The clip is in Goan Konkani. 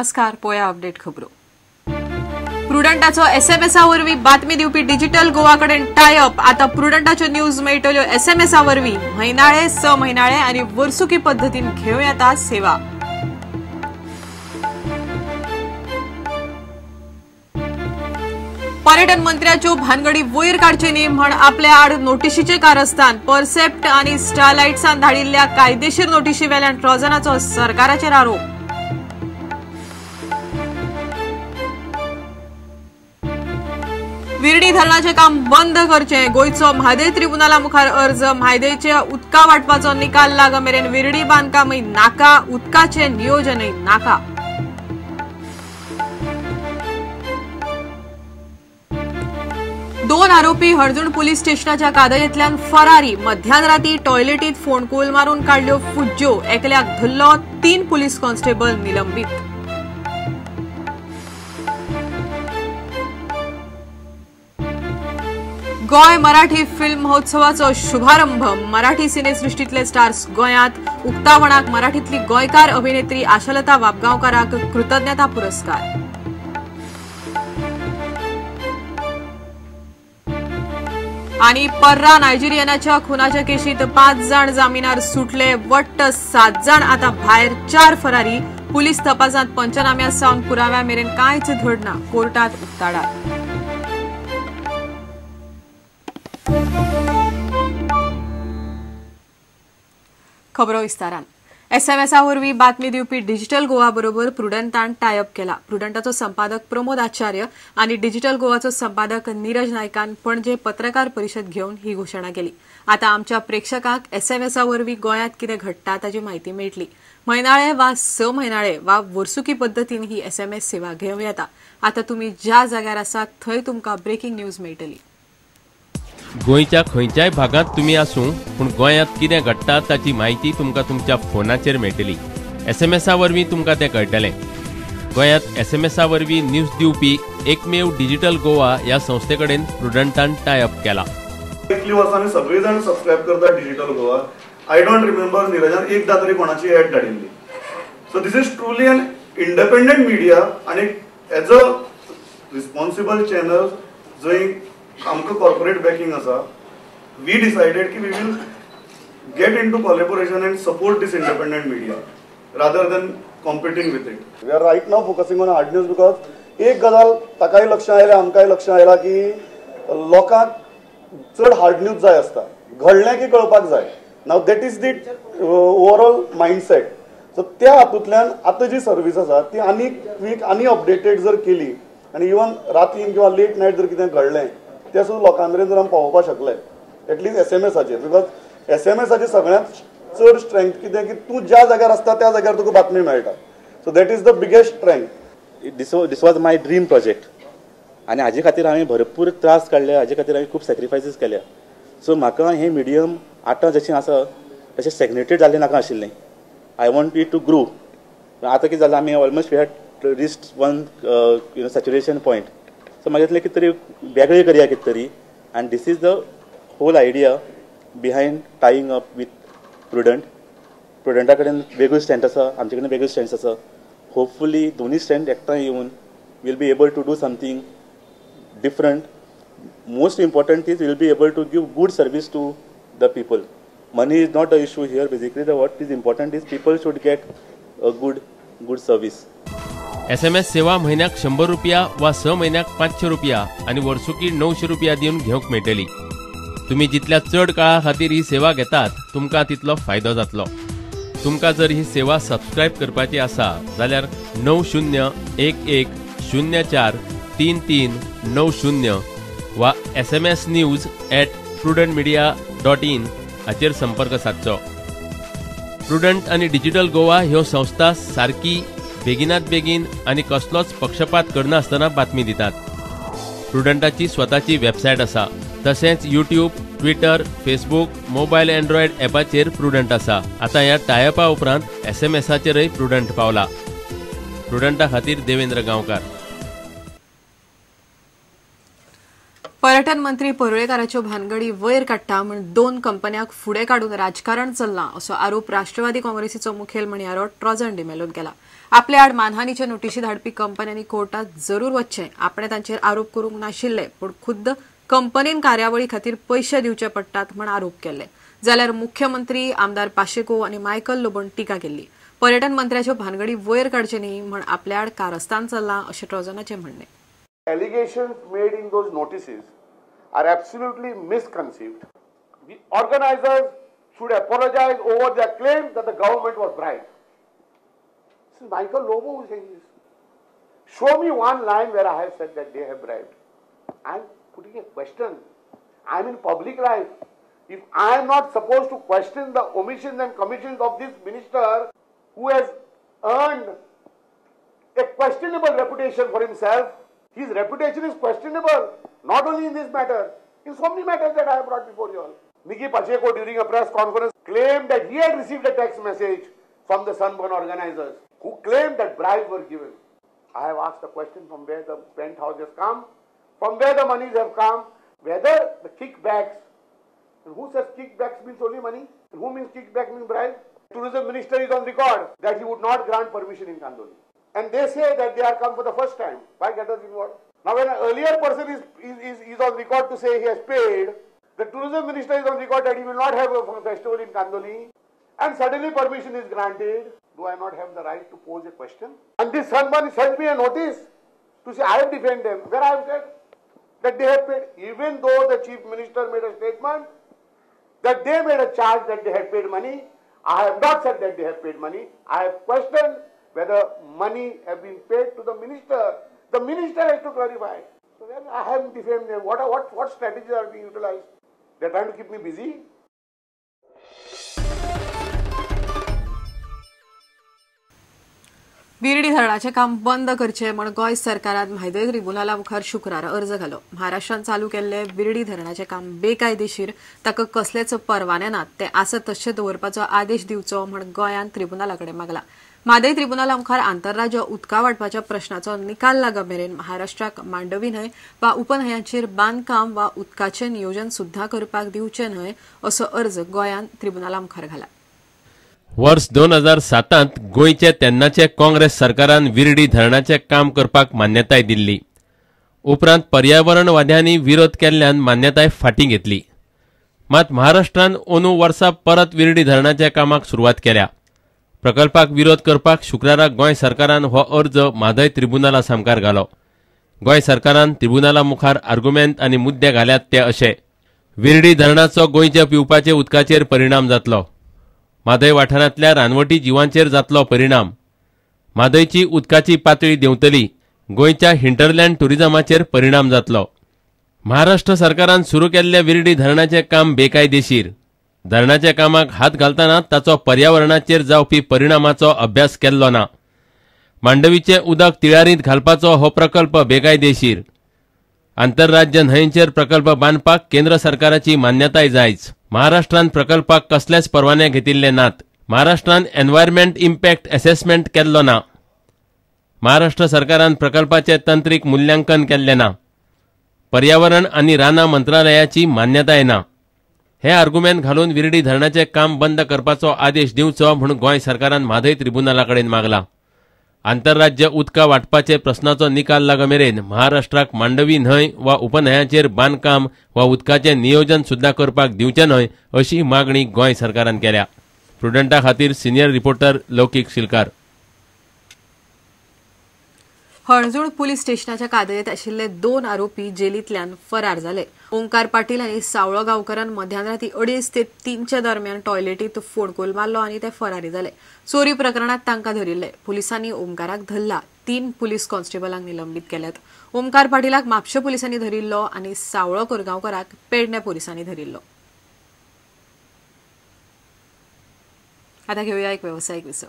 नमस्कार, पोया अपडेट खबरो. प्रुडंटाचो एसएमएसा वरवीं बातमी दिवपी डिजिटल गोवा कडेन टायअप. आता प्रुडंटाच्यो न्यूज मेळटल्यो एसएमएसा वरवीं. म्हयनाळे, स म्हयनाळे आनी वर्सुकी पद्दतीन घेवं येता सेवा. पर्यटन मंत्र्याच्यो भानगडी वयर काडचे न्ही म्हण आपल्या आड नोटिशीचे कारस्थान. परसेप्ट आनी स्टारलायट्सान धाडिल्ल्या कायदेशीर नोटिशी वेल्यान ट्रॉजनाचो सरकाराचेर आरोप. विर्डी धरणाचें काम बंद करचें, गोंयचो म्हादय त्रिबुनाला मुखार अर्ज. म्हादयच्या उदका वांटपाचो निकाल लाग मेरेन विर्डी बांदकामय नाका, उदकाचें नियोजनय नाका. दोन आरोपी हळदूण पुलीस स्टेशनाच्या कादयेंतल्यान फरारी. मध्यान राती टॉयलेटीत फोंडकूल मारून काडल्यो फुज्ज्यो. एकल्याक धरलो, 3 पुलीस कॉन्स्टेबल निलंबीत. गोंय मराठी फिल्म महोत्सवाचो शुभारंभ. मराठी सिनेसृष्टीतले स्टार्स गोंयांत. उक्तावणाक मराठीतली गोंयकार अभिनेत्री आशालता वापगांवकाराक कृतज्ञता पुरस्कार. आनी पर्रा नायजेरियनाच्या खुनाच्या केशीत 5 जाण जामिनार सुटले, वट्ट 7 जाण आता भायर, 4 फरारी. पुलीस तपासांत पंचनाम्या सावन पुराव्या मेरेन कांयच धड ना, कोर्टात उक्ताडार. खबरो विस्तारान. एसएमएसा वरवीं बातमी दिवपी डिजिटल गोवा बरोबर प्रुडंटान टायअप केला. प्रुडंटाचो संपादक प्रमोद आचार्य आनी डिजिटल गोवाचो संपादक नीरज नायकान पणजे पत्रकार परिशद घेवन ही घोशणा केली. आता आमच्या प्रेक्षकांक एसएमएसा वरवीं गोंयांत कितें घडटा ताची म्हायती मेळटली. म्हयनाळे वा 6 म्हयनाळे वा वर्सुकी पद्दतीन ही एसएमएस सेवा घेवं येता. आता तुमी ज्या जाग्यार आसात थंय तुमकां ब्रेकिंग न्यूज मेळटली. गोंयच्या खंयच्याय भागांत तुमी आसूं, पूण गोंयांत कितें घडटा ताची म्हायती तुमकां तुमच्या फोनाचेर मेळटली. एसएमएसा वरवीं तुमकां तें कळटलें. गोंयांत एसएमएसा वरवीं न्यूज दिवपी एकमेव डिजिटल गोवा ह्या संस्थे कडेन प्रुडंटान टायअप केला. इतली वर्सां आमी सगळीं जाण सबस्क्रायब करता digital Goa. I don't remember निरजान एकदां तरी कोणाची एड धाडिल्ली. So this is truly an independent media आनी एज अ रिस्पॉन्सिबल चॅनल जंय आमकां कॉर्पोरेट बॅकिंग आसा, we decided की we will get into collaboration and support this independent media rather than competing with it. We are right now focusing on hard news because एक गजाल ताकाय लक्षां आयलें, आमकांय लक्षां आयलां की लोकांक चड हार्ड न्यूज जाय आसता, घडलें की कळपाक जाय. Now that is the overall mindset. So त्या हातूंतल्यान आतां जी सर्वीस आसा ती आनी क्वीक आनी अपडेटेड जर केली आनी इवन रातीन किंवा लेट नायट जर कितें घडलें ते सुद्दां लोकां मेरेन जर आमी पावोवपाक शकले एटलीस्ट एसएमएसाचेर, because एसएमएसाचेर सगळ्यांत चड स्ट्रेंथ कितें की तूं ज्या जाग्यार आसता त्या जाग्यार तुका बातमी मेळटा. So that is the biggest strength. This was my dream project आनी हाजे खातीर हांवें भरपूर त्रास काडले, हाजे खातीर हांवें खूब सॅक्रिफायसीस केल्या. सो म्हाका हें मिडियम आतां जशें आसा तशें स्टॅग्नेटेड जाल्लें नाका आशिल्लें. I want it to grow. आतां कितें जालां, आमी almost we had reached one you know saturation point. So म्हाका दिसलें कितें तरी वेगळें करया कितें तरी, आनी this is the whole idea behind tying up with Prudent. प्रुडंटा कडेन वेगळ्यो स्ट्रेंथ आसा, आमचे कडेन वेगळ्यो स्ट्रेंथ्स आसा. होपफुली दोनूय स्ट्रेंथ एकठांय येवन we'll be able to do something different. Most important is we'll be able to give good service to the people. Money is not a issue here. Basically the what is important is people should get a good good service. SMS सेवा म्हयन्याक 100 रुपया वा 6 म्हयन्याक 500 रुपया आनी वर्सुकी 900 रुपया दिवन घेवंक मेळटली. तुमी जितल्या चड काळा खातीर ही सेवा घेतात तुमकां तितलो फायदो जातलो. तुमकां जर ही सेवा सबस्क्रायब करपाची आसा जाल्यार 90 11 04 33 90 वा SMS news @prudentmedia.in हाचेर संपर्क सादचो. प्रुडंट आनी डिजिटल गोवा ह्यो संस्था सारकी बेगिनात बेगीन आनी कसलोच पक्षपात करनासतना बातमी दितात. प्रुडंटाची स्वताची वेबसायट आसा, तशेंच YouTube, Twitter, Facebook, mobile Android ॲपाचेर प्रुडंट आसा. आतां ह्या टायअपा उपरांत एसएमएसाचेरय प्रुडंट पावला. प्रुडंटा खातीर देवेंद्र गांवकार. पर्यटन मंत्री परुळेकाराच्यो भानगडी वयर काडटा म्हूण 2 कंपन्यांक फुडें काडून राजकारण चल्लां असो आरोप राष्ट्रवादी काँग्रेसीचो मुखेल म्हणयारो ट्रॉजन डिमेलोन केला. आपले आड मानहानीचे नोटिशी धाडपी कंपन्यांनी कोर्टात जरूर वचचें. आपणे तांचेर आरोप करूंक नाशिल्ले, पूण खुद्द कंपनीन कार्यावळी खातीर पयशे दिवचे पडटात म्हण आरोप केल्ले. जाल्यार मुख्यमंत्री आमदार पाशेको आनी मायकल लोबोन टिका केल्ली. पर्यटन मंत्र्याच्यो भानगडी वयर काडचे न्ही म्हण आपल्या आड कारस्थान चल्लां अशें ट्रोजनाचें म्हणणें. Allegations made in those notices are absolutely misconceived. The organizers should apologize over their claim that the government was bribed. This is Michael Lobo who is saying this. Show me one line where I have said that they have bribed. I am putting a question. I am in public life. If I am not supposed to question the omissions and commissions of this minister who has earned a questionable reputation for himself, his reputation is questionable, not only in this matter, in so many matters that I have brought before you all. Nikki Pacheco during a press conference claimed that he had received a text message from the Sunburn organizers who claimed that bribes were given. I have asked the question from where the penthouses come, from where the monies have come, whether the kickbacks, and who says kickbacks means only money? And who means kickback means bribe? Tourism minister is on record that he would not grant permission in Kandoli. And they say that they are come for the first time. Why get us involved? Now when an earlier person is on record to say he has paid, the tourism minister is on record that he will not have a festival in Kandoli, and suddenly permission is granted. Do I not have the right to pose a question? And this Sunburn sent me a notice to say I have defended them. Where I have said that they have paid, even though the chief minister made a statement that they made a charge that they had paid money. I have not said that they have paid money. I have questioned whether money have been paid to the minister. The minister has to clarify. So then I haven't defamed them. What strategies are being utilized? They are trying to keep me busy. Virdi धरणाचें काम बंद करचें म्हण गोंय सरकारान म्हादय त्रिबुनाला मुखार शुक्रारा अर्ज घालो. महाराष्ट्रान चालू केल्ले विर्डी धरणाचें काम बेकायदेशीर, ताका कसलेच परवाने नात, ते आसत तशें दवरपाचो आदेश दिवचो म्हण गोंयान त्रिबुनाला कडेन मागला. म्हादय त्रिबुनाला मुखार आंतरराज्य उदका वांटपाच्या प्रश्नाचो निकाल लागा मेरेन महाराष्ट्राक मांडवी न्हंय वा उपन्हंयांचेर बांदकाम वा उदकाचें नियोजन सुद्दां करपाक दिवचें न्हय असो अर्ज गोंयान त्रिबुनाला मुखार घाला. वर्स 2007 गोंयचे तेन्नाचे काँग्रेस सरकारान विर्डी धरणाचें काम करपाक मान्यताय दिल्ली. उपरांत पर्यावरणवाद्यांनी विरोध केल्ल्यान मान्यताय फाटीं घेतली. मात महाराष्ट्रान अंदू वर्सा परत विर्डी धरणाच्या कामाक सुरवात केल्या. प्रकल्पाक विरोध करपाक शुक्रारा गोंय सरकारान हो अर्ज म्हादय त्रिबुनाला सामकार घालो. गोंय सरकारान त्रिबुनाला मुखार आर्गुमेंत आनी मुद्दे घाल्यात ते अशे: विर्डी धरणाचो गोंयच्या पिवपाचे उदकाचेर परिणाम जातलो, म्हादय वाठारांतल्या रानवटी जिवांचेर जातलो परिणाम, म्हादयची उदकाची पातळी देंवतली, गोंयच्या हिंटरलँड टुरिझमाचेर परिणाम जातलो. महाराष्ट्र सरकारान सुरू केल्ल्या विर्डी धरणाचें काम बेकायदेशीर. धरणाच्या कामाक हात घालतना ताचो पर्यावरणाचेर जावपी परिणामाचो अभ्यास केल्लो ना. मांडवीचें उदक तिळारींत घालपाचो हो प्रकल्प बेकायदेशीर. आंतरराज्य न्हंयचेर प्रकल्प बांदपाक केंद्र सरकाराची मान्यताय जायच. महाराष्ट्रान प्रकल्पाक कसलेच परवाने घेतिल्ले नात. महाराष्ट्रान एन्वायरमेंट इम्पॅक्ट असेसमेंट केल्लो ना. महाराष्ट्र सरकारान प्रकल्पाचें तंत्रीक मूल्यांकन केल्लें ना. पर्यावरण आनी रानां मंत्रालयाची मान्यताय ना. हे आर्गुमेंत घालून विर्डी धरणाचें काम बंद करपाचो आदेश दिवचो म्हूण गोंय सरकारान म्हादय त्रिबुनाला कडेन मागला. आंतरराज्य उदका वांटपाचे प्रश्नाचो निकाल लाग मेरेन महाराष्ट्राक मांडवी न्हंय वा उपन्हंयांचेर बांदकाम वा उदकाचें नियोजन सुद्दां करपाक दिवचें न्हय अशी मागणी गोंय सरकारान केल्या. प्रुडंटा खातीर senior reporter Laukik Shilkar. Halanjun police स्टेशनाच्या कादयेंत आशिल्ले 2 आरोपी जेलींतल्यान फरार जाले. ओंकार पाटील आनी सावळो गांवकरान मध्यान राती 2:30 ते 3 दरम्यान टॉयलेटीत फोडकोल मारलो आनी ते फरारी जाले. चोरी प्रकरणात तांकां धरिल्ले. पुलिसांनी ओंकाराक धरला. 3 पुलीस कॉन्स्टेबलांक निलंबीत केल्यात. ओंकार पाटीलाक म्हापशें पुलिसांनी धरिल्लो आनी सावळो कोरगांवकराक पेडणे पुलिसांनी धरिल्लो. आता घेऊया एक व्यावसायिक विसव.